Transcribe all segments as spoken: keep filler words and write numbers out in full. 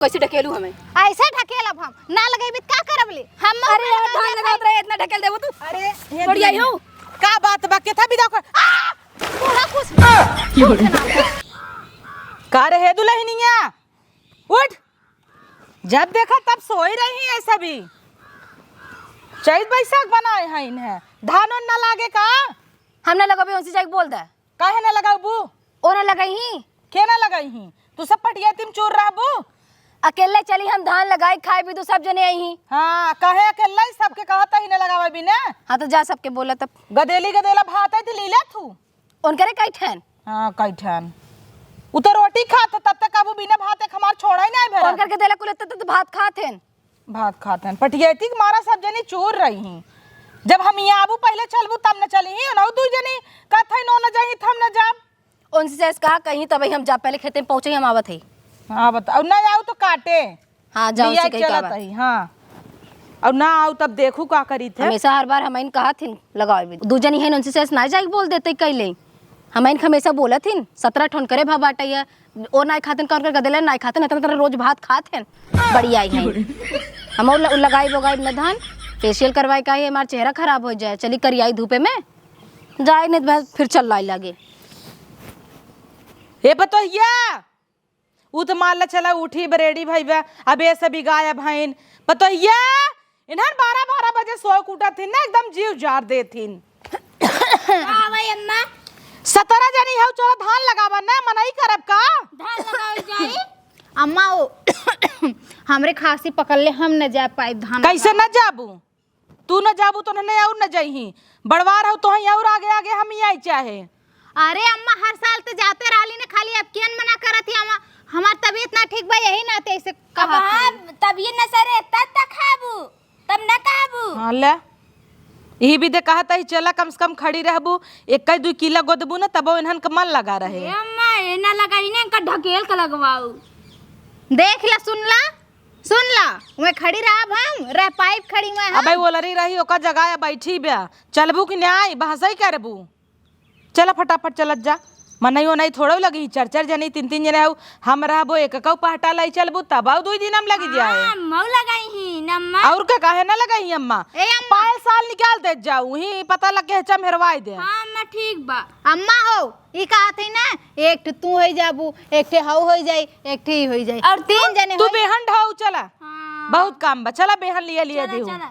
कैसे ढकेलू हमें? ऐसे ढकेलब हम, ना लगइबी त का करब ले? हम अरे यार, धान लगावत रहे, इतना ढकेल देबू तू। अरे, ये छोड़िया दीदी। हो। का बात बा? केथा बिदा कर? आ! बूढ़ा कुछ, कुछ ना। का रे हे दुलहिनिया? उठ। जब देखा तब सोई रही है सभी। चैत बैसाख बनाए हैं इन्हें। धान ओन ना लागे का? हम ना लगबे, उनसे जाके बोल दे। काहे ना लगाबू? ओ ना लगइहीं। के ना लगइहीं? तू सब पटिया तिम चूर रहबू? अकेले चली हम धान लगाई, खाई भी तू सब जने अइहीं। हाँ, काहे अकेले ही सबके कहत ही ना लगावे बिना? हाँ, तो जा सबके बोला तब। गदेली गदेला भात है, तो ली ले तू। उनकरे कई ठन। हाँ, कई ठन। उ तो रोटी खात ह, तब तक अब बिना भात एक हमार छोड़ा ही नहीं भरा। उनकर के देला कुल त, त, त भात खात हन। भात खात हन। पटियैती के मारा सब जनी चूर रही हैं। जब हम यहाँ आबू पहले चलबू तब न चली ही, उनहु दू जनी कहत है नो न जाई हम न जाब। उनसे जैसे कहा कहीं तब हम जा पहले खेते में पहुँचे हम आवत है। हाँ बता, और न आऊ तो काटे। हाँ, जाओ, बिया उसे कही चलत का बा। ही, हाँ। और ना आऊ तब देखू का करी थे। हमेशा हर बार हमइन कहा थिन लगावे भी। दू जनी है उनसे जैसे ना जाई बोल देते कैले। हमइन हमेशा बोलत हिन, सतरह ठोन करे भा बाटे है। ओ नाई खातिन, कौन कर गदेले नाई खातिन, इतना तरह रोज भात खात हैं। बढ़िया ही है। हम और ल-, लगाई बोगाई न धान, फेशियल करवाई का है, हमार चेहरा खराब हो जाए, चली करियाई धूपे में। जाए नहीं तो बस फिर चल लाई लागे। ए पतोहिया, उ त मान ल चला उठी बरेडी भई बा, अब ए सभी गायब हइन। पतोहिया, इन्हन बारह बारह बजे सोए के उठत हिन ना, एकदम जीव जार देत हिन। का भाई अम्मा? सतरह जनी हऊ, चला धान लगावा ना, मनई करब का? धान लगावल जाई। अम्मा, ओ, हमरे खांसी पकड़ ले, हम न जा पाइब धान कैसे लगावे। न जाबू? तू न जाबू तो उन्हने और न जइहीं। बड़वार हऊ तोहई और आगे आगे हम ही आई चाहे। अरे अम्मा, हर साल तो जाते रहली न, खाली अब केन मना करत ही अम्मा? हमार तबीयत ना ठीक बा, यही नाते ऐसे अब कहत हाँ, हई। तबीयत न सरे तब तक खाबू, तब न कहबू। हाँ ले, यही भी दे कहत ही, चला कम से कम खड़ी रहबू, एक दुई किला गोदबू न, तबो इन्हन के मन लगा रहे। ए अम्मा, ए ना लगाई ने, इनका ढकेल के लगवाऊ। देख ला, सुन ला, सुन ला, मैं खड़ी रहब हम, रह पाइब खड़ी मैं हम। अबे ओलरी रही, ओकर जगह या बैठी बा। चलबू कि नाई, बहसई करबू? चला फटाफट चलत जा। मनई ओनई थोड़ो लगी, चार चार जनी, तीन तीन जने हऊ। हम रहबो, एक कऊ पहटा लाई चलबू, तब आऊ दुई दिन हम लगी जाए। हाँ, मऊ लगाई ही, नम्मा। और का काहे ना लगाई अम्मा? ए अम्मा। पायल साल निकाल दे जाऊ, ही पता लग के चमहरवाई दे। हाँ, अम्मा, ठीक बा। अम्मा हो, ई कहत है ना, एक ठे तू होई जाबू, एक ठे हऊ होई जाई, एक ठे ई होई जाई। और तू? तीन जने तू होई। बेहन ढाऊ चला। हाँ। बहुत काम बा, चला बेहन लिया लिया चला, देहू। चला।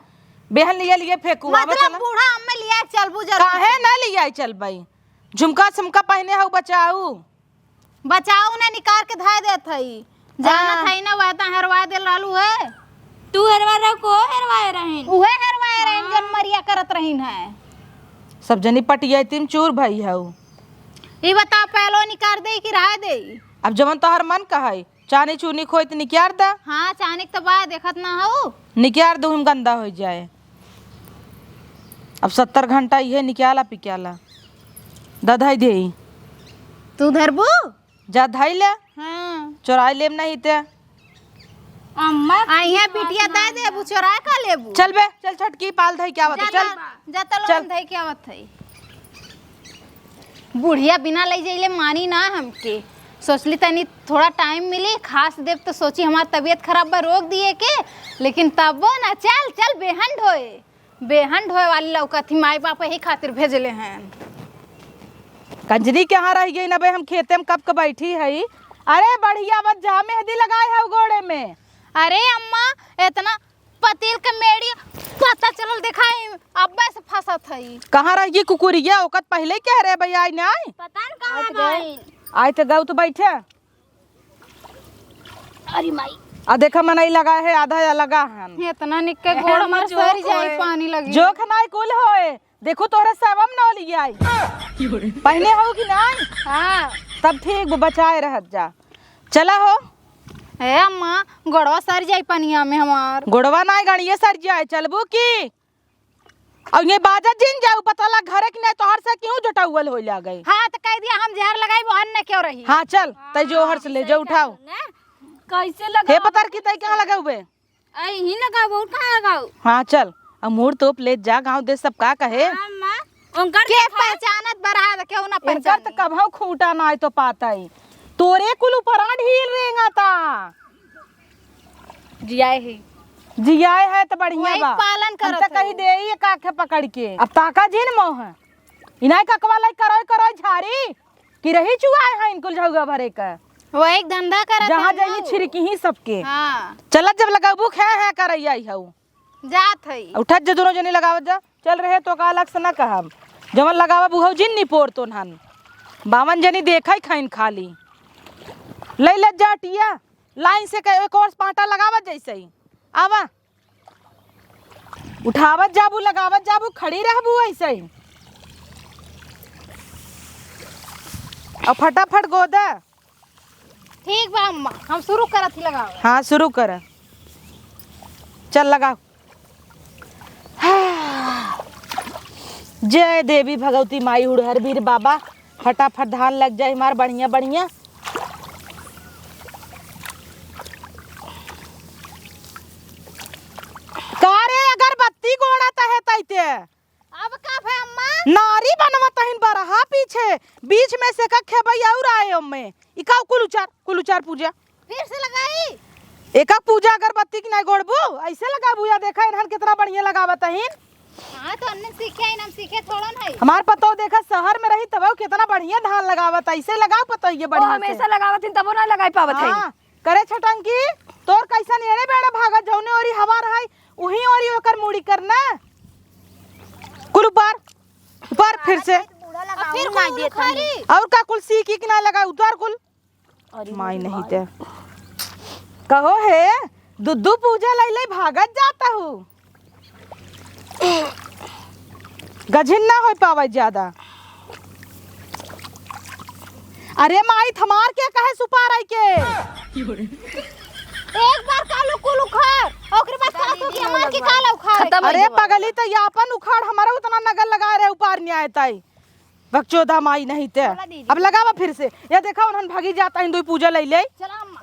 बेहन लिया लिया फेंकू, आवा मतलब चला। बूढ़ा अम्मा लिया चलबू जरूर। काहे ना लिया चलबई? झुमका सुमका पहने हऊ बचाऊ। बचाऊ ना निकार के धाय देत हई। जानत हाँ। हई ना, वह त हरवा देल रहलू है। तू हरवा रह, को हरवाए रहिन? उहे हरवाए रहिन, हाँ। जब मरिया करत रहिन है। सब जनी पटिया तिम चूर भई हऊ। ई बताओ, पहलो निकार दे कि रहा दे? अब जवन तोहर मन कहई, चानी चूनी खोई त निकार दा। हाँ, चानी के तो बा, देखत ना हऊ। निकार दू, हम गंदा हो जाए। अब सत्तर घंटा इहे निकाला पिकाला। दा धाई देई। तू धरबू? जा धाई ले। हाँ। चोराई लेब नहीं ते। अम्मा, आ, यहाँ बिटिया दे देबू, चोरा का लेबू? चल बे, चल छोटकी पाल धाई के आवत है, जा चल। ला, जा तलो चल। हम धाई के आवत है। बुढ़िया बिना लई जइले मानी ना हमके। सोचली तनी थोड़ा टाइम मिली, खास देब तो सोची हमार तबीयत खराब बा, रोक दिए के, लेकिन तबो ना। चल, चल बेहन ढोए। बेहन ढोए वाली लौकत ही, माई बाप यही खातिर भेजले हैं। कंजरी कहाँ रह गई ना बे, हम खेते में कब के बैठी हई। अरे बढ़िया बा, जा मेहंदी लगाए हऊ गोड़े में। अरे अम्मा, इतना पतील के मेड़ी पता चलल, देखाई अब्बे से फंसत हई। कहाँ रह गई कुकुरिया, ओकत पहले कह रहे भैया आई नहीं। पता न कहाँ गई। आई तो गऊ तो बैठे। अरे माई। आ देखा मनई लगा है, आधा या लगा हन। इतना निक के गोड़ हमार सर जाई, पानी लगी। जोख नाई कुल होए। देखो तोहरे सेवा में नौली आई। पहने हो कि नाई? हाँ। तब ठीक बा, बचाए रहत जा। चला हो। ए अम्मा, गोड़वा सर जाई पनिया में हमार। गोड़वा नाई, गड़िए सर जाए। चलबू की? और ये बाजा जिन जाऊ, पता लग घरे कि नहीं, तोहर से क्यों जुटाउल होई लागे। हाँ, तो कह दिया हम जहर लगाई, वो अन्न क्यों रही? हाँ, चल, तै जो हर से ले जा, उठाओ। कैसे लगा? हे पतर की तै कहाँ लगे हुए? आई ही लगाओ, और कहाँ लगाओ? हाँ, चल, अब मुड़ तोप ले जा, गाँव देश सब का कहे। हाँ, माँ, उनकर के देखा। पहचानत बरहा, केहू ना इनकर पहचानी। तो कभौ खूंटा ना आए तो पाता ही। तोरे कुल ऊपर ढील रेंगा ता। जियाए है। जियाए है त बढ़िया वही बा। पालन हम करत त कही है। देई एक आँखे पकड़ के। अब ताका जिन मोह। इनाय ककवा लाई करई करई झारी। कि रही चुआए हैं इनकुल झउआ भरे का। वो एक धंधा करत जहाँ है जइनी ना। छिड़की ही सबके। हाँ। चलत जब लगाबू खे हैं करई आई हऊ। जात है। उठत जे दोनों जनी लगावत जा। चल रहे तो का अलग से ना कहब। जवन लगावा बुहऊ जिन निपोर तो नहन। बावन जनी देखई खाइन खाली। लई लत जा टिया। लाइन से के एक और पाटा लगावत जैसे ही। आवा। उठावत जाबू, लगावत जाबू, खड़ी रहबू ऐसे ही। और फटाफट गोदा। ठीक बा अम्मा, हम शुरू करत ही लगावे। हाँ, शुरू कर। चल लगाओ। जय देवी भगवती माई हुड़हर बीर बाबा, फटाफट धान लग जाए हमार बढ़िया बढ़िया। का रे अगरबत्ती गोड़ा तहे तैते? अब का भे अम्मा? नारी बनवत हइन बरहा पीछे, बीच में से का खेबई और आए ओम्मे। ई का कुल उचार, कुल उचार पूजा। फिर से लगाई? एका पूजा अगरबत्ती की नाई गोड़बू, ऐसे लगाबू या देखा इन्हन कितना बढ़िया लगावत हइन। हाँ, तो अन्ने सीखे हइन, हम सीखे थोड़न है। हमार पतोह देखा शहर में रही तब कितना बढ़िया धान लगावत है, ऐसे लगाओ पतोह ये वो बढ़िया से। हमेशा लगावत हइन तबो ना लगाई पावत हइन। हाँ, करे छटंकी, तोर कैसन एड़े बेड़े भागत जौने ओरी हवा रहई, उही ओरी ओकर मुड़ी करना। कुल ऊपर, ऊपर फिर से। बूढ़ा लगाऊ अब फिर ना कौन देत हन। उखाड़ी? और का कुल सीख इक ना लगा उतार कुल। अरे माई मेरी नहीं माई। ते। कहो हे, दुद्दू पूजा लई लई भागत जाता हूँ। गझिन ना हो पावे ज्यादा। अरे माई, थमार के कहे सुपार आई के? एक बार कालू कुल उखाड़, ओकरे बाद का तू के हमार के काला उखाड़। खत्म हो अरे गया। पगली, तो ये अपन उखाड़, हमारा उतना नगर लगा रहे, उपार नहीं आए ताई। बकचोदा माई नहीं ते। चला दीदी। अब लगावा फिर से। ये देखा, उन्हन भागी जाता हिंदू पूजा लई ले। चला अम्मा।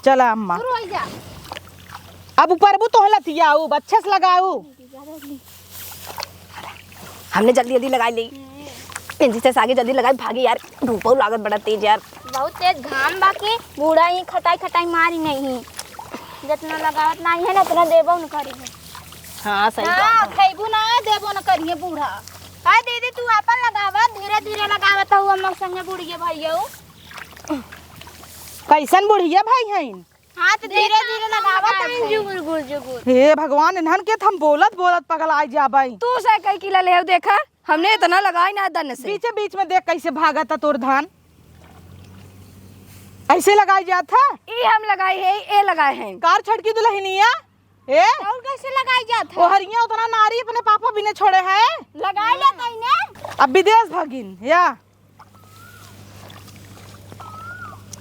चला अम्मा। शुरू हो जा। अब ऊपर बू तोह लतियाऊ, अच्छे से लगाऊ। हमने जल्दी जल्दी लगाई ली। इनसे से आगे जल्दी लगाई, भागी यार, धूपो लागत बड़ा तेज यार। बहुत तेज घाम बा के बूढ़ा ही खटाई खटाई मारी नहीं। जितना लगावत नहीं है ना, उतना देबो न करी है। हाँ, सही हाँ, बात है। खैबू ना, देबो न करिए बूढ़ा। का दीदी, तू आपन लगावा, धीरे धीरे लगावत हऊ, हम लोग संगे बुढ़िए भैया। कैसन बुढ़िया भाई हईन? हाँ, तो धीरे धीरे लगावत हईन, जुगुर गुर जुगुर। हे भगवान, इन्हन के त हम बोलत बोलत पगलाइ जाबई। तू से कई किला लेहू देखा, हमने इतना लगाई ना दन से। बीचे बीच में देख कैसे भागत है तोर धान। ऐसे लगाई जात है? ई हम लगाई है, ए लगाए हैं। कार छटकी दुल्हनिया, ए? और कैसे लगाई जात है? ओहरिया उतना नारी अपने पापा बिने छोड़े है। लगाई लेत है ने। अब विदेश भगिन, या।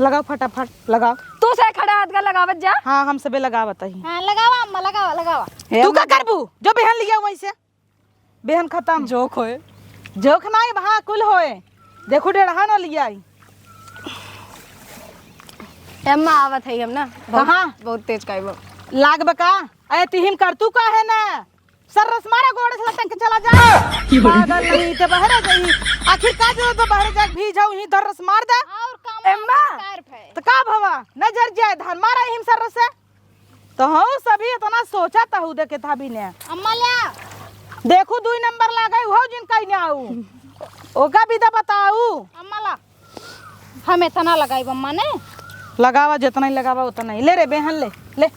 लगाओ फटाफट, लगाओ। तू से खड़ा हाथ का लगावत जा। हाँ, हम सबे लगावत ही। हाँ, लगावा अम्मा, लगावा, लगावा। ए तू अम्मा। का करबू? जो बेहन लिया वैसे। बेहन खत्म। जोक होए। जोक नाई, वहाँ कुल होए। देखू डेढ़ा न लियाई। अम्मा आवत है हम ना। बहुत, कहाँ? बहुत तेज काई बा। लाग बका? अरे तिहिम कर तू का है ना? सर रस मारा गोड़े से लटक के चला जा। पागल नहीं ते बहरे जाई। आखिर का जरूरत बा बहरे जाके भीजाऊ ही धर रस मार दे। और काम अम्मा। तो का भवा? न जर जाए धान मारा हिम सर रस से। तो हऊ सभी इतना सोचा तहू देखे था भी ने। अम्मा ल्या। देखू दुई नंबर लागे हो जिन कहीं ने आऊ। ओका विदा बताऊ। अम्मा ला। हम इतना लगाई अम्मा ने। लगावा जितना ही लगावा उतना ही। ले रे बेहन ले, ले।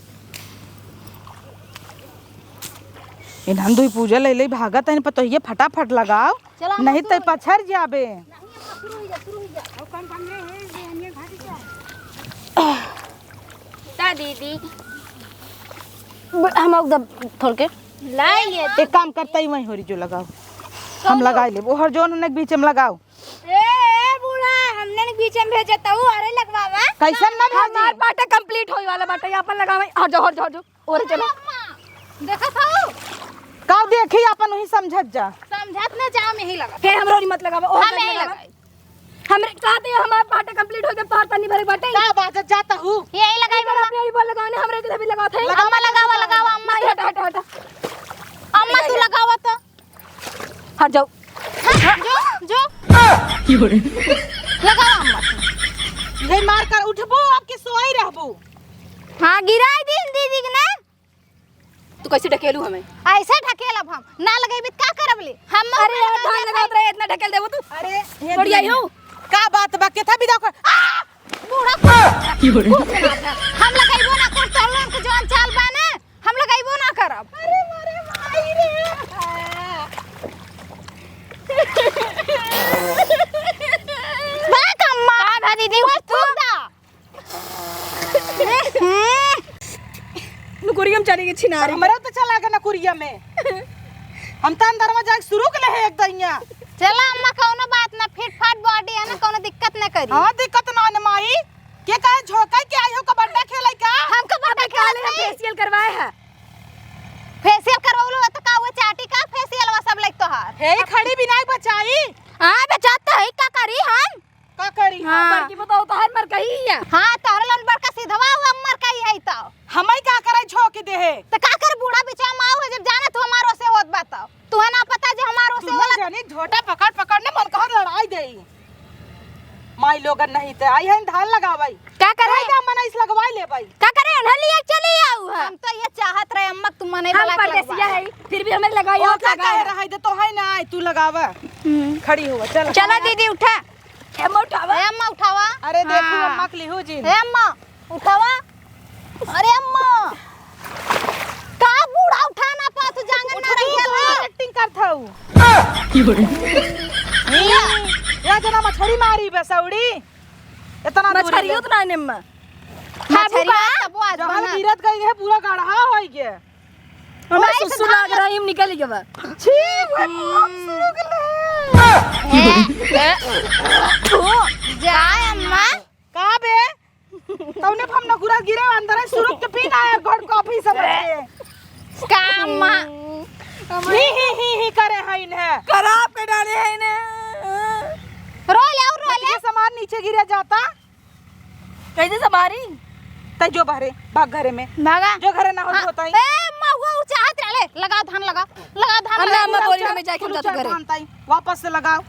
इन्हन दुई पूजा ले ले भागत है, पर तो ये फटाफट लगाओ। चला, नहीं तो पछड़ जाबे। ता दीदी। ब-, हम एकदम थोड़ के। लाई ले। एक काम करता ही वहीं होरी जो लगाओ। हम लगाई ले। वो हर जोन ने बीच में लगाओ। ए, ए, बूढ़ा, हमने ने बीच में भेजे तो अरे लगवावा। कैसन ना भेजी? हमार बाटे complete होई वाला बाटे, यहाँ पर लगावे। हट जाओ, हट जाओ, हट जाओ। ओरे चलो। अम्मा, देखत हऊ? का देखी अपन वही समझत जा। समझत न जा, हम यही लगा। के हमरो मत लगावा, ओरे हम यही लगावा। लगाई। हमरे कहते हैं, हमार बाटे complete हो गए, तोहर तनी भरे बाटे। का बात जाता हूँ? यही लगाई इधर मम्मा। अपने ही बोल लगाओ ने, हमरे इधर भी लगाओ थे। लगावा, लगावा, लगावा, अम्मा। नहीं, हटा, हटा, हटा। अम्मा, तू लगावा तो। हट जाओ। हट, जो, जो। लगावा, अम्मा। यही मार कर उठबो, आपके सोई रहबो। हाँ, गिराई दिन दीदी के ना। कैसे ढकेलू हमें? ऐसे ढकेलब हम, ना लगइबी त का करब ले? हम अरे यार, धान लगावत रहे, इतना ढकेल देबो तू। अरे, ये छोड़िया दीदी। हो। का बात बा? केथा बिदा कर? आ! बूढ़ा कुछ ना था। हम लगइबो ना करब, तोहर लोगन के जौन चाल बा ना, हम लगइबो ना करब। अरे मारे माई रे। बा कम्मा। का भा दीदी, बस तू दा। नुकुरिया में चली गई छिनारी। हमरो तो चला गए नुकुरिया में। हम तो अंदर में जाके शुरू के ले है एक दैया। चला अम्मा, कौनो बात ना, फिट फाट body है ना, कौनो दिक्कत ना करी। हाँ, दिक्कत ना ने माई। के कहे झोंका के आई हो, कबड्डी खेले का? हम कबड्डी अबे खेलत काले हम हई। Facial करवाए है। Facial करवलो तो का हुआ, चाटी का facial वा सब लाइक तोहार। हे, खड़ी बिना बचाई। हाँ, बचात तो है, का करी हम? का करी? हाँ। बड़की बताओ, तोहर मर कही है। हाँ, तोहर लन बड़का सिधवा हुआ मर कही है तो। हमई का करे झोंक दे है? तो का कर बूढ़ा बिचारा माऊ है, जब जाना तू हमारो से होत बा तो। तुहे ना पता जे हमारो से तू ना होला। जानी झोटा पकड़ पकड़ ने मन कहा लड़ाई दे। माई लोगन नहीं ते आई है धान लगावई। का करे? कहे जा मनई से लगवाई लेबई। का करे? उन्हें लिए चली आऊ है। हम तो ये चाहत रहे अम्मा, तू मनई हम लगा के परदेसिया लगवा। है, फिर भी हमें लगाई ओ, और का लगाई कहे है। रहे दे तो है ना, आई तू लगावा। हम्म। खड़ी हुआ, चल। चला दीदी, उठा। ए, अम्मा उठावा। ए, अम्मा उठावा। अरे, देखू, हाँ। अम्मा के लिहू जी। ए, अम्मा उठावा। अरे, अम्मा, का बूढ़ा उठा ना पात, जांगर ना उठ, रही तू है। Acting करत हऊ। या, या जना मछरी मारी बे, सौड़ी। इतना दूर मछरियो ले। तो ना ने अम्मा। मछरिया तबो आज जहाँ बना। गिरत गई है, पूरा गढ़ा होई गया। हमें भाई, सुसु लाग रहा है, हम निकल गए बा। छी, भाई, हम सुसु के लिए। ए, ए, थू, जा अम्मा। का बे? तौने हम नकुरा गिरे अंदर है, सुरुक के पी ना यार, घोड़ कॉफी समझ के। का अम्मा? ही, ही, ही, ही करे है इन्हें। खराब के डाले है इन्हें। रो ले, और रो ले। ये सामान नीचे गिरा जाता। कैसे संभारी? तै जो बहरे, भाग घरे में। भागा। जो घरे ना हो हाँ। होता ही। ए, महुआ उ चाहत रहले। लगाओ धान लगाओ। लगाओ धान अम्मा, लगाओ। अम्मा बोली ना, मैं जाके हम जाते घरे। धान ताई, वापस से लगाओ।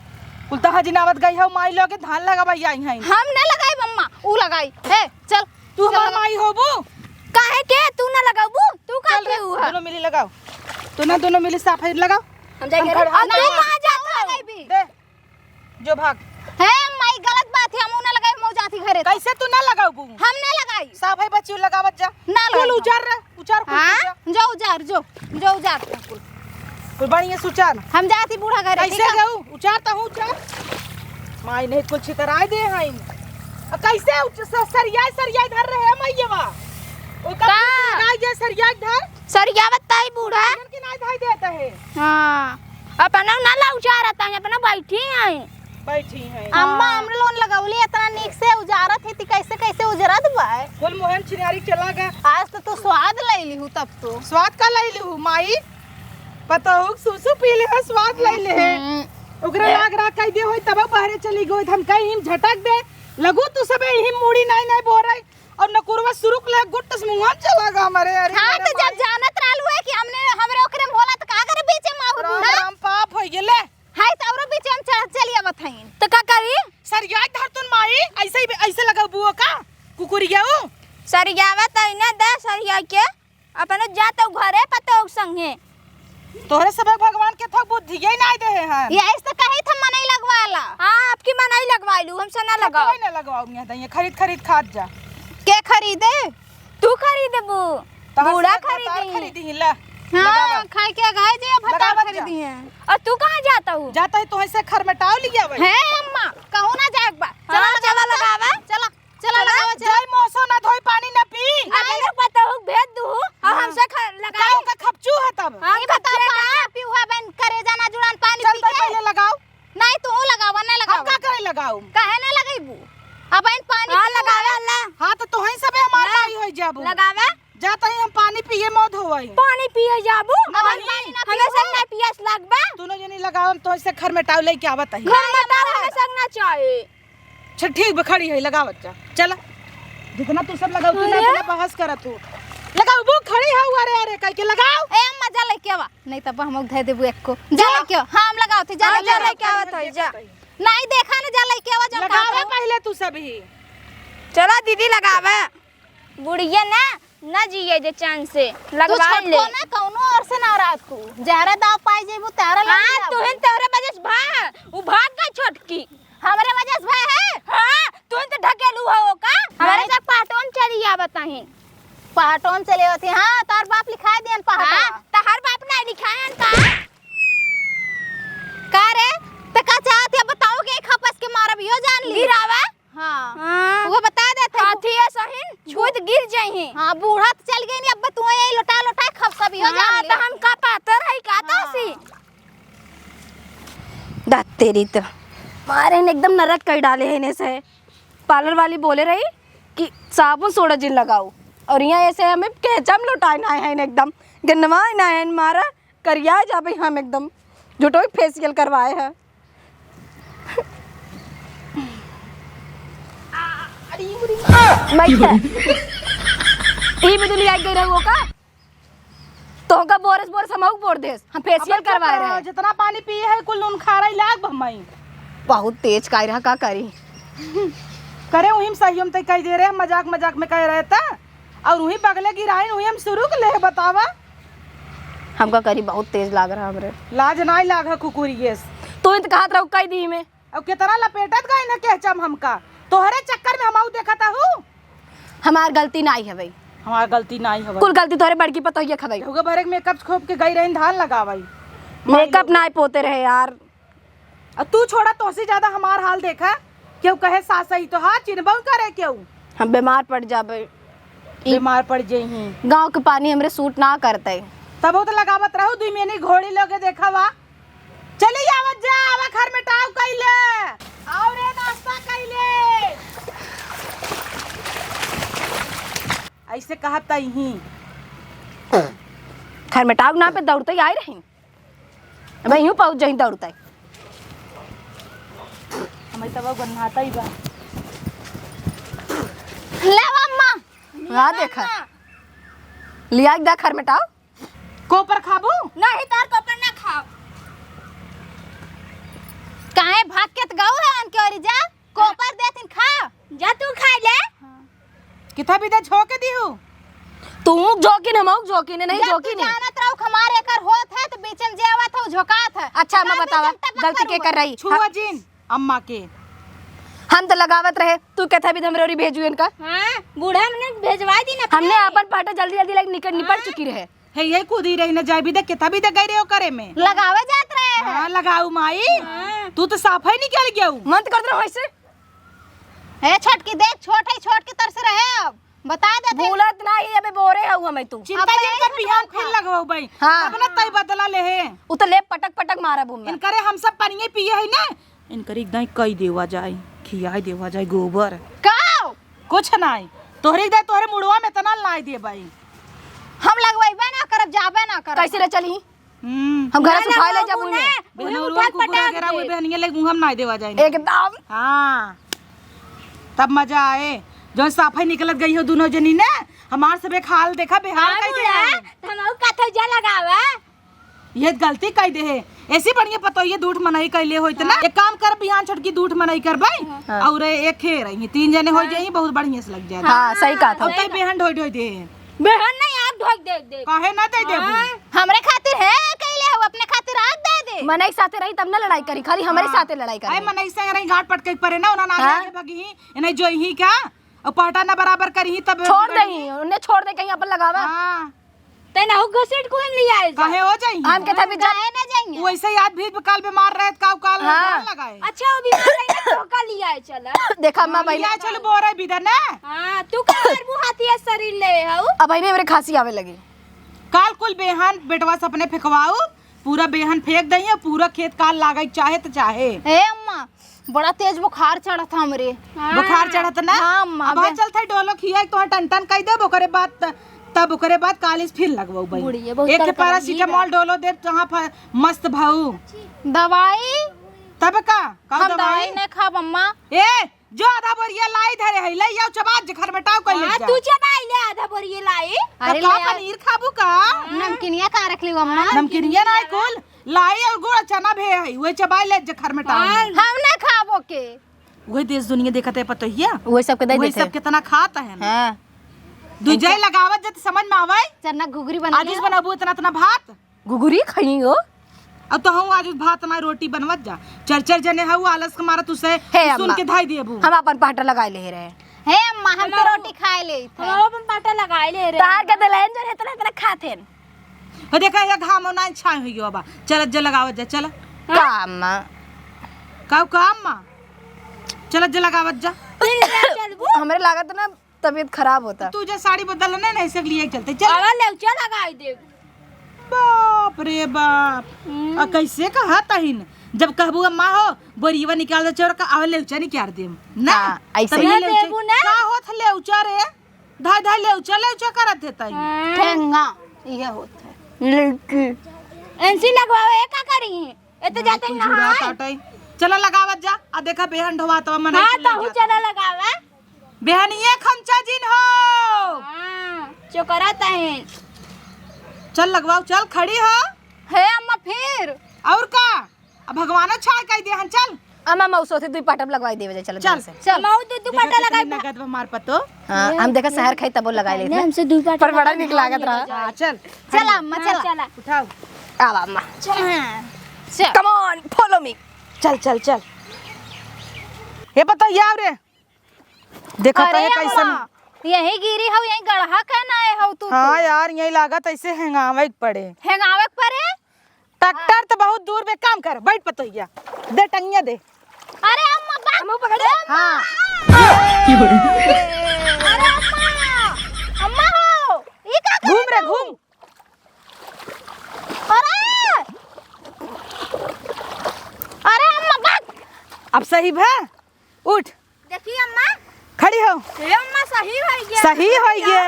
कुल तहा जिनावत गई हो, माई लोगे धान लगावा आई हैं। हम ना लगाई अम्मा, उ लगाई। हे, चल। तू चल हमार लगा। माई होबू? काहे के तू ना लगाबू? तू का चल रे, के हुआ? दोनों मिली लगाओ। तू ना दोनों मिली साफ है लगाओ। हम जाए हम घरे। खड़े हम नहीं, लगाओ। कहाँ जाता है? दे। जो भाग। हे माई, गलत बात है, हम ना लगाई, हम जाती घरे। कैसे तू ना लगाबू? हम ना लगाई। साफ है बच्ची, लगावत जा। ना चल लगाई। उजार रे, उजार कुल हाँ? जा। जो उजार, जो, जो उजार कुल। कुल बढ़िया से उचार। हम जाती बूढ़ा घरे, कैसे ठीक है? जाऊ? उचार तो हूँ, उचार। माई नहीं कुल छितराए दे हैं। आ कैसे उच-, स-, सरियाए, सरियाए धर रहे हैं मैया बा। ओका का? लगाई जे सरियाए धर। सरियावत ताई बूढ़ा। इनके नाई धाई देता है। हाँ, अपना ना ला उजारत है, अपना बैठी है। बैठी है। अम्मा, हाँ। हमरे लोन लगौली इतना नीक से उजारत है, ती कैसे कैसे उजरत बा? बोल मोहन छिनारी चला गया। आज तो तू स्वाद ले ली हूँ तब तो। स्वाद का ले ली हूँ माई? पतोहू के सुसु पी ले है, स्वाद ले ले है। हम्म। ओकरा लाग रहा कह दे होई तब बहरे चली गई, हम कहीं हिम झटक दे। लगू तू सबे हिम मुड़ी नाई नाई बोल रही। और नकुरवा सुरुक ले गुट्ट से मुंह में चला गा हमारे, अरे हाँ, मेरे तो जब माई। जानत रहलू है कि हमने, हमरे ओकरे में होला, तो का करे बीचे में आहू राम बूढ़ा? राम पाप होई गेले। हाय, तो औरो बीचे में चढ़, चली आवत हईन। तो का करी? सरियाई धर तुन माई, ऐसे ही, ऐसे लगाबू का? कुकुरिया ऊ? सरियावत है ना, दे सरिया के। अपने जा तो घरे पतोह संगे। तोहरे सबे भगवान के थोक बुद्धि यही नाई देहे हैं। यही तो कही था मनई लगवाला। हाँ, आपकी मनई लगवाई लू, हमसे ना लगाओ। कोई ना लगवाओ, यहाँ दइए, खरीद, खरीद खात जा। के खरीदे? तू खरीदबू। तोहर बूढ़ा सबे खरीदी। खरीदी ही ला। हाँ, लगावा। खाए के अघाए जे अब भतार लगावत जा। खरीदी है। और तू कहाँ जाता हूँ? जाता है तो ऐसे खरमटाव लिया भाई। है अम्मा, कहूँ ना जाए एक बार। हाँ, चला, चला चला, लगावा। चला। चला, चला, लगावा, चला। जाई मौसो ना धोई, पानी ना पी। अरे, लोग बताओ, भेज दू, और हाँ। हमसे खा, लगाओ। का ओका खपचू है तब? हाँ, ये बताओ, खपचू है पानी ना। ना पीऊ है, बहन, करेजा ना जुड़ान, पानी चल, पी तो के। पहले लगाओ। नहीं, तू लगावा, ना हम लगावा। का करे लगाओ? काहे ना लगैबू? अब बहन, पानी हाँ, पीऊ लगावे है। ला। हाँ, तो तोहई सबे हमार ना। भाई होई जाबू। लगावे। जा तही हम पानी पिए मौत होई। पानी पिए जाबू? अब हम पानी ना हमें पीऊ। संग ना पियस लगबा। तू ना जनी लगाओ, हम तो ऐसे खरमटाव लेके आवत हई। खरमटाव हमें संग ना चाहे। अच्छा, ठीक बा, खड़ी है, लगावत जा। चला। जितना तू सब लगाऊ, तू ना अरे। इतना बहस करत हो। लगाऊ, वो खड़ी है, अरे, अरे, कह के लगाओ। ए, अम्मा, जा लेके आवा। नहीं तब हम धे देबू एक को। जा जा। लेके आवा। हाँ, हम लगाओ थे, जा हाँ, लेके जा आवा। लेके आवत है, जा। नहीं देखा ना, जा लेके आवा, जा लगावा काम पहले तू सब ही। चला दीदी, लगावा। बुढ़िया ना, ना जिए दे चैन से, तू लगवा छोटको ले। ना कौनो और से नाराज तू। जहरा दाव पाई जेबू, तहरा लग हाँ, जाबू। तुहिन तोहरे वजह से भा, उ भाग गई छोटकी। हमरे वजह से भा है? हाँ, तुहिन तो ढकेलू हो का? हमरे नहीं। साथ पहाटोन चली आवत ही। पहाटोन चली आवत ही, हाँ, तार बाप लिखाए दियन पहाटोन। हाँ, तहार बाप नहीं लिखायन का? का रे? ते का चाहत है बताओ के खपस के मारब यो जान ली। गिरावा? हाँ। हाँ। वो बता देते हैं। हाथी है सहिन, छुई त गिर जाइहीं। हाँ, बूढ़ा त चल गई नी, अब तू यही लोटा लोटा खप सब यो हाँ, जान ले। तो हम का पातर है का तो हाँ। सी? दा तेरी तो मारे ने एकदम नरक कर डाले है ने से। पार्लर वाली बोले रही कि साबुन सोडा जिन लगाओ और यहाँ ऐसे हमें केचम लुटाए ना है एकदम गन्नवा ना है मारा करिया जाबे हम एकदम झूठो ही फेशियल करवाए है। मैं क्या? ई भी दुनिया गई रहो का? तो का बोरस बोरस हमहू बोर देस। हम फेशियल अब करवाए रहे। जितना पानी पिए है कुल नून खारा ही लाग बम्मई। बहुत तेज काई रहा का करी? करे उही में सही हम तय कह दे रहे, मजाक मजाक में कह रहे था। और उही बगले गिराइन उही हम शुरू के ले बतावा। हमका करी बहुत तेज लाग रहा हमरे। लाज नाई लाग है कुकुरिये से। तू ही तो कहत रहू कह दी में। अब कितना लपेटत गई ना केचम हमका। तोहरे चक्कर में हम आऊ देखत हूँ। हमार गलती नाई है भाई। हमार गलती नाई है भाई। कुल गलती तोहरे बड़की पतोहिया खवाई। होगा भरे के मेकअप खोप के गई रही धान लगावाई। मेकअप नाई पोते रहे यार। अब तू छोड़ा, तोसे ज्यादा हमार हाल देखा। केहू कहे सास ही तो हाँ चिन्हबो करे केहू। हम बीमार पड़ जाबे। ई बीमार पड़ जइहीं। गाँव के पानी हमरे सूट ना करते। तब वो तो लगावत रहू, दुई महीने घोड़ी लोगे देखा वा। चली आवत जा, आवा घर में टाव कइले। आओ रे नाश्ता कइले। ऐसे कहत ही। घर में टाव ना पे दौड़ते ही आए रही। अब यूं पहुंच जाई दौड़ते। हमें तब गन्हाता ही बा। ले अम्मा। ला देखा। लिया एक दा घर में टाव। कोपर खाबू? नहीं, तार कोपर ना खाओ। काहे भाग के त गऊ है उनके ओरी जा? कोपर देथिन खा। जा तू खाई ले। किथा भी दे झोंके दीहू। तू झोंकी न, मऊ झोंकी न, नहीं जब झोंकी तू नहीं। जानत रहू हमारे एकर होत है तो बीच में जे आवत है झोंकात है। अच्छा, अम्मा बतावा, गलती के कर रही? छुआ जिन अम्मा के। हम तो लगावत रहे, तू कहता भी हमरे ओरी भेजू इनका। हाँ, बूढ़ा हमने भेजवा दी ना। हमने अपन पाटा जल्दी जल्दी लाइक निकल निपट हाँ। चुकी रहे। हे, यही कूदी रही न, जाए भी दे, किथा भी दे गई रहे हो करे में। लगावे जात रहे हैं। हाँ, लगाऊ माई। हाँ। तू तो साफ ही निकल गया हूँ। मन तो करत रहो ऐसे। हे छोटकी देख, छोट है, छोट के तरस रहे अब। बता देते। भूलत नाही, अबे बोरे हऊ हमें तू। चिंता अब जिन कर, बिहान फिर लगवाऊ बई। हाँ। अब ना तई बदला ले है। उ तो ले पटक पटक मारब हूँ मैं। इनकरे हम सब पनिये पिए है ना। इनकर एक दाई कई देवा जाए, खियाई देवा जाए गोबर। का? कुछ नाही, तोहरे एक दाई तोहरे मुड़वा में इतना लाई दे भाई। हम लगवाइबे ना करब, जाबे ना करब। कैसे रे चली? हम्म। हम घर से ना, उठा ले ना, जाबू ना, इन्हें। उन्हें बेनौरुआ उठा कुकुर पटाक वगैरह दे। वो बहनिया ले मुँह हम नाही देवा जाए। एकदम। हाँ, तब मजा आए। जौन साफे निकलत गई हो दोनों जनी ने, हमार सबे खाल देखा, बेहाल हाँ, कई दे बुआ, है। त हम कथौजा लगावा। ये गलती कई दे है। ऐसी बढ़िया पतोहिए दूठ मनई कइले होइत ना। हाँ। एक काम कर, बिहान छोटकी दूठ मनई करबे हाँ। और एक खेर, ये तीन जने हो हाँ। जाई, बहुत बढ़िया से लग जाए। हाँ, सही कहा था। अब तई बेहन ढोई ढोई दे। बेहन नहीं, आप ढोई दे दे। काहे ना दे देबू? हाँ। हमरे खातिर है कइले हो, अपने खातिर आप दे दे। मनई साथे रही तब ना लड़ाई करी, खाली हमरे हाँ। साथे लड़ाई करी। अरे मनई से रही, गांठ पटके के परे ना, उन्होंने आगे हाँ। आगे भगी ही, इन्हें जो ही का, और पहटा ना बराबर करी ही तब छोड़ दे ही, उन्हें छोड़ दे, कहीं अपन लगावा। हाँ। ते ना हो घसीट को हम लिया है काहे हो जाई? हम के था भी जा- जाए ना जाएंगे। वैसे ही आज भी काल बीमार रहे, काव काल हाँ। ना लगाए। अच्छा, वो बीमार रहे ना, तो का लिया है चला। देखा अम्मा हाँ, बहन। लिया चल बोरे बिदा ना। हाँ, तू का करबू हाथी है शरीर ले हऊ। अब इन्हें मेरे खांसी आवे लगी। काल कुल बेहन बेटवा से अपने फेंकवाऊ, पूरा बेहन फेंक दइए, पूरा खेत काल लागे चाहे तो चाहे। ए अम्मा, बड़ा तेज बुखार चढ़त हमरे। हाँ। बुखार चढ़त ना? हाँ, अम्मा, अब बे- चल थे डोलो खिया, तोहर टन टन कई देब, ओकरे बाद त-, तब ओकरे बाद कालिस फिर लगवाऊ बई। बुढ़िया, बहुत एक के कड़कड़ा पैरासिटामोल डोलो देब, तहाँ फ-, मस्त भाऊ। दवाई? तब का? का हम दवाई? दवाई नहीं खाब अम्मा। ए, जो आधा बोरिया लाई धरे है, ले जाओ चबा जे घर में टाव कर ले हाँ, जा। तू चबाई ले आधा बोरिया लाई। अरे का ले आओ। पनीर खाबू का? नमकीनिया का रख ली अम्मा? नमकीनिया ना कुल। लाई और गुड़ चना भे है, वही चबाई ले जे घर में टांग। हाँ। हम ना खाबो के। वही देश दुनिया देखत है पतोहिया। वही सबके दे वही देते। सब कितना खात है। हाँ। दुइ जय लगावत जत समझ में आवै। चना घुघरी बना आज ले। बनबू इतना, इतना भात। घुघरी खाई हो? अब तो हूँ आज भात ना रोटी बनवत जा। चार चार जने हऊ आलस के मारा तू से हे सुन अम्मा, के धाई देबू। हम अपन पाटा लगाए ले रहे। हे अम्मा, हम तो हम रोटी खाए ले थे। हम अपन पाटा लगाए ले रहे। तार के दलेन जन इतना, इतना खात हैं। ओ देखा, ये घाम ना छाए हुई हो बा। चलत जा लगावत जा, चला। का अम्मा? का, का अम्मा? चलत जा लगावत जा। हमरे लागत ना तबीयत खराब होता। तू जा साड़ी बदल ना, नहीं से लिए चलते। चल। आवा लेउचा लगाई दे। बाप रे बाप। हम्म। आ कैसे कहा तहिन? जब कहबू अम्मा हो, बोरियवा निकाल दे चोर का, आवा लेउचा निकाल दे। ना, हाँ, ऐसे। तब ये ना लेउचा। देबू ना। का होत लेउचा रे? धाय धाय लेउचा, लेउचा करत है तई। हाँ। ठेंगा, ये होत है। लेउची। एनसी लगवावे, का करी? ए तो जाते ही नहाए। चला लगावत जा, आ देखा बेहन ढोवा तवा मने हाँ, चले तहू जाता। चला लगावा। बेहनिये खमचा जिन हो। हाँ, चोकरा तहिन। चल लगवाओ, चल खड़ी हो। हे अम्मा फिर। और का? अब भगवानो छाय कई देहन, चल। अम्मा मौसो थे दुई पाटप लगवाई देवे जाए, चल चल। जल्दी से। चल। मऊ दू दू देखा पाटा कितनी लगाई। नगद बा हमार पतो। हाँ, हम देखा शहर खाई तबो लगाई लेते। हमसे दुई पाटा पर बड़ा निक लागत रहा। हाँ, चल। चला अम्मा, हाँ, चला। चला। उठाओ। आवा अम्मा। चल। चल। Come on, follow me। चल, चल, चल। हे पतो, ये आओ रे। देखा तो अरे ये कैसन अम्मा, यही गिरी हऊ, यही गढ़हा का ना आए हऊ तू हाँ तो। यार, यही लागत ऐसे हेंगावे के पड़े। हेंगावे के पड़े? ट्रैक्टर तो बहुत दूर बे, काम कर, बैठ पतोहिया। दे टंगिया दे। अरे अम्मा, बाप। अम्मा पकड़े। हाँ। अरे अम्मा, अम्मा हो, ई का घूम रे, घूम। अरे! अरे अम्मा, बाप! अब सही भा? उठ। देखी अम्मा। खड़ी हो। ए अम्मा, सही होई गया। सही होई गया।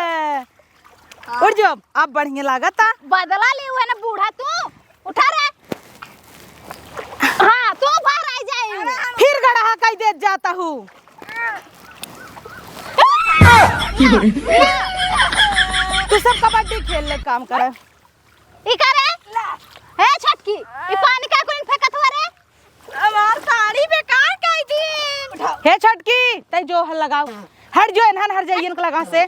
हाँ। उठ जो, अब बढ़िया लागता। बदला ले हुए ना बूढ़ा तू। उठा रे। हाँ, तू बाहर आ जाए। अरे, हम फिर गड़हा कई देत जाता हूँ। तू सब कबड्डी खेल ले, काम करे। ई का रे? ला। ए छोटकी, ई पानी का कोई फेंकत हुआ रे? हमार साड़ी बेकार कई दिन। हे छोटकी, तै जो हल लगाओ। हट जो, एनहन हर जाइए इनके लगा से।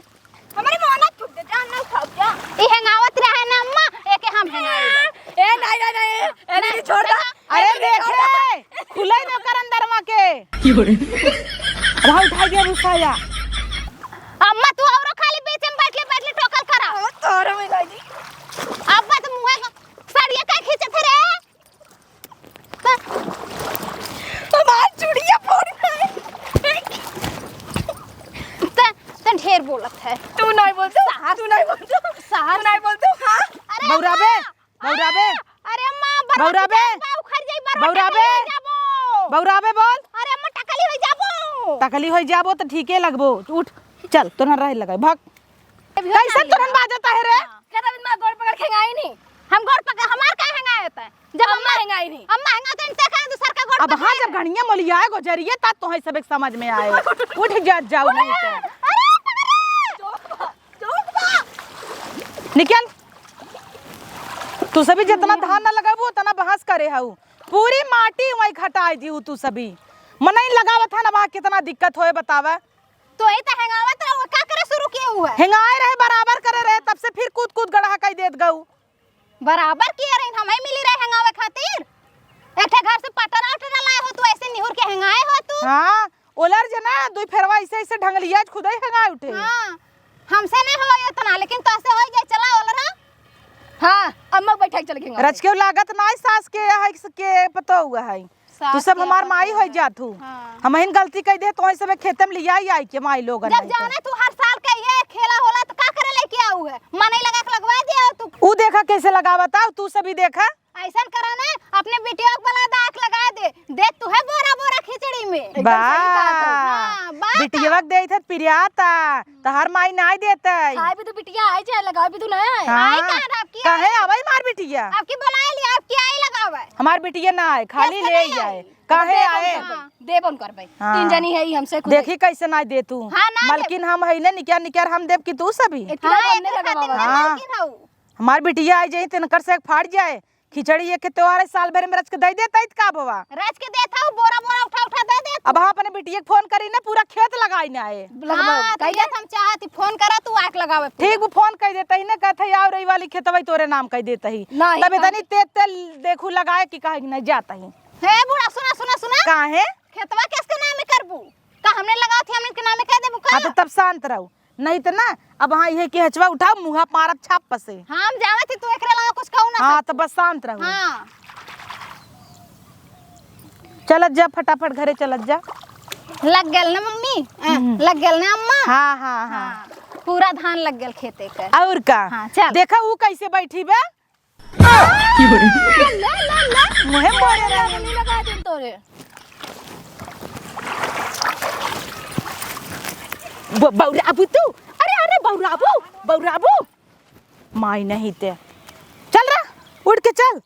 हमारे मोहना थूक दे, जान ना उठाओ क्या? ई हेंगावत रहे ना अम्मा, एके हम हेंगाई। ए, नहीं, नहीं, नहीं, ए, नहीं, छोड़ दे। अरे देखे, खुलाई न कर अंदरवा के। की हो रे? रहा उठाई दिया भूसा या। अम्मा तू औरो खाली बीच में बैठ ले, बैठ ले टोकल करा। ओ, तोरो में लागी। अब्बा तो मुँह का साड़िया का खींचत है रे। हमार चूड़िया फोड़ गए। त, त ढेर बोलत है। तू नहीं बोलतो, सहर तू नहीं बोलतो, सहर तू नहीं बोलतो, हाँ? अरे बौराबे, अम्मा, बौराबे। अरे अम्मा, बर्बाद बौराबे। हो जाए, बा उखड़ जाई, बर्बाद बौराबे। टकली हो जाबो। बौराबे बोल। अरे अम्मा, टकली हो जाबो। टकली हो जाबो त ठीके लगबो। उठ, चल, तोरा रहे लगाई, भाग। अभी हो कैसे ना तुरंत लिया। बाजत है रे? हाँ। कह रहा, "मैं गोड़ पकड़ के हेंगाई नहीं।" हम गोड़ पकड़, हमार का हेंगाई होता है? जब अम्मा अम्मा हेंगाई नहीं। अम्मा हेंगा तो इनसे कहें, दूसर का गोड़ अब पकड़ हाँ, ले। जब घड़िया मोलियाए गुजरिए, तब तोहे सब एक समझ में आए। उठ जात जाऊ नहीं तो। अरे, पकड़ रे। निकल। तू सभी जितना धान न लगाबू, उतना बहस करे हऊ। पूरी माटी वहीं खटाई दी तू सभी। मनई लगावत है ना, वहाँ कितना दिक्कत होए बतावा। तो ही तो हेंगावत रहो, का करे शुरू किए हुए? हेंगाए रहे, बराबर करे रहे, तब से फिर कूद कूद गड़हा कई देत गऊ। बराबर किए रही, हम ही मिली रहे हेंगावे खातिर। एक ठे घर से पटरा उटरा लाए हो तू, ऐसे निहुर के हेंगाए हो तू। हाँ, ओलर जना, दुई फेरवा ऐसे ऐसे ढंगलिया खुदे हेंगाए उठे। हाँ, हमसे नहीं हो इतना, लेकिन तो ऐसे हो जाए, चला ओलरा। हाँ, अम्मा बैठा के चल के हेंगाए। रचके लागत ना सास के, है के पतो हुआ है। तू सब हमार माई होइ जात हू। हाँ। हमहिन गलती कइ दे, तोहई सब खेते में लियाई आई के माई लोगन जब नहीं तो। जाने तू हर साल के ये खेला होला तो का करे लेके आऊ है? मनई लगा के लगवा दे तू। ऊ देखा कैसे लगावत आऊ, तू सभी देखा। ऐसन करा ना, अपने बिटिया के बला दाख लगा दे, दे तू है बोरा बोरा खिचड़ी में। एकदम सही कहा तू। बा। हाँ, बा। बिटिया के देत है पिरियाता। तोहार माई नाई देतै। खाए भी तो बिटिया आए चाहे लगावे भी तो ना आए। हाँ। आई कहाँ ना आपकी काहे आई? आवे मार बिटिया? आपकी बुलाए लिया, आपकी आई लगावे। हमार बिटिया ना आए, खाली कैसे ले नहीं आई? आए। काहे दे आए? कौन करबै? हाँ। दे कौन करबै? हाँ। तीन जनी है ही हमसे खुद। देखी कैसे ना दे तू। हाँ, ना दे। मलकिन हम है ना निक्यार निक्यार हम देब कि तू सभी? इतना हाँ, हमने इतनी लगावा खातिर बा। ना हाँ। मलकिन हऊ। हमार बिटिया आई जाई तिनकर से फाड़ जाए। खिचड़ी एक के त्योहार है, साल भर में रच के दे देता है, का बवा? रच के देता हूँ, बोरा बोरा उठा उठा दे देता। अब हाँ, अपने बिटिया के फोन करी ना, पूरा खेत लगाई ना है। लगभग। हाँ, तो कह ये दे। हम चाहत ही, फोन करा, तू आके लगावे पूरा। ठीक, वो फोन कह देता ही ना, कहत है, "आओ रही वाली खेतवा तोरे नाम कह देता ही।" नहीं, तब कह इतनी तेज तेल देखू लगाए कि कहे कि नहीं जाता ही। हे बूढ़ा, सुना, सुना, सुना। का है? खेतवा किसके नाम में करबू? का हमने लगावत ही, हमने के नाम में कह देबू का? हाँ, तो तब शांत रहो। नहीं तो ना, अब हाँ, ये केहचवा उठाओ, मुँहा पारब छाप पसे। हाँ, हम जावत ही, तू एकरे अलावा कुछ कहू ना हाँ, सकू। तो बस शांत रहो। हाँ। चलत जा, फटाफट घरे चलत जा। लग गल ना मम्मी? अ, हम्म। लग गल ना अम्मा? हाँ, हाँ, हाँ। हाँ, पूरा धान लग गल खेते के। और का? हाँ, चल। देखा ऊ कैसे बैठी बे? ले, ले, ले। मुहे मोरे रंगली लगा दे तोरे। ब-, बौराबू तू? अरे, अरे, बौराबू, बौराबू। माई नहीं ते। चल रे, उठ के चल।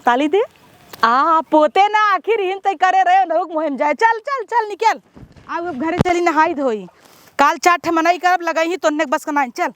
ताली दे। आ, पोते ना, आखिर हिन तय करे रहे, नहुक मोहन जाए। चल, चल, चल, निकल। अब घरे चली, नहाई धोई। काल चार ठे मनई करब, लगई ही तोन्ने बस का नाई। चल।